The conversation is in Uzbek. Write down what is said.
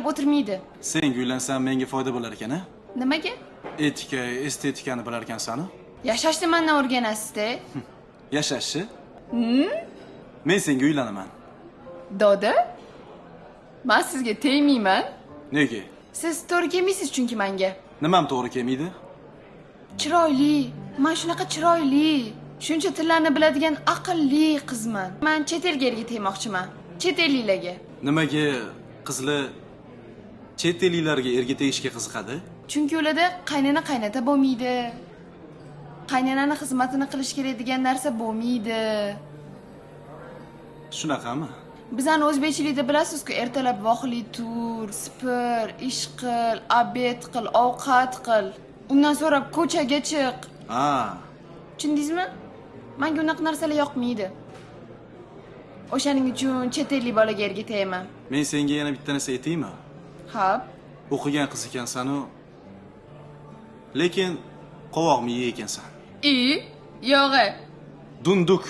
o'tirmaydi. Senga uylansam, menga foyda bo'lar ekan, a? Nimaga? Etika, estetikani bilar ekansan. Yashashni mandan o'rganasiz-da. Yashashni? Men senga uylanaman. Doda, man sizga tegmayman. Nega? Siz to'g'ri kelmaysiz chunki manga. Nimam to'g'ri kelmaydi? Chiroyli, man shunaqa chiroyli, shuncha tillarni biladigan aqlli qizman. Man chet elga erga tegmoqchiman. Chet elliklarga. Nimaga qizlar chet elliklarga erga tegishga qiziqadi? Chunki ularda qaynona, qaynota bo'lmaydi. Qaynonani xizmatini qilish kerak degan narsa bo'lmaydi. Shunaqami? Bizani o'zbekchilikda bilasiz-ku, ertalab vaqtli tur, sipir, ish qil, обед qil, ovqat qil. Undan so'rab ko'chaga chiq. Ha. Tushundingizmi? Menga unaqa narsalar yoqmaydi. O'shaning uchun chet ellik bolaga erga tegaman. Men senga yana bitta narsa aytaymi? Hop. O'qigan qiz ekansan-u, lekin qovoq miya ekansan. I, yo'g'i. Dunduk.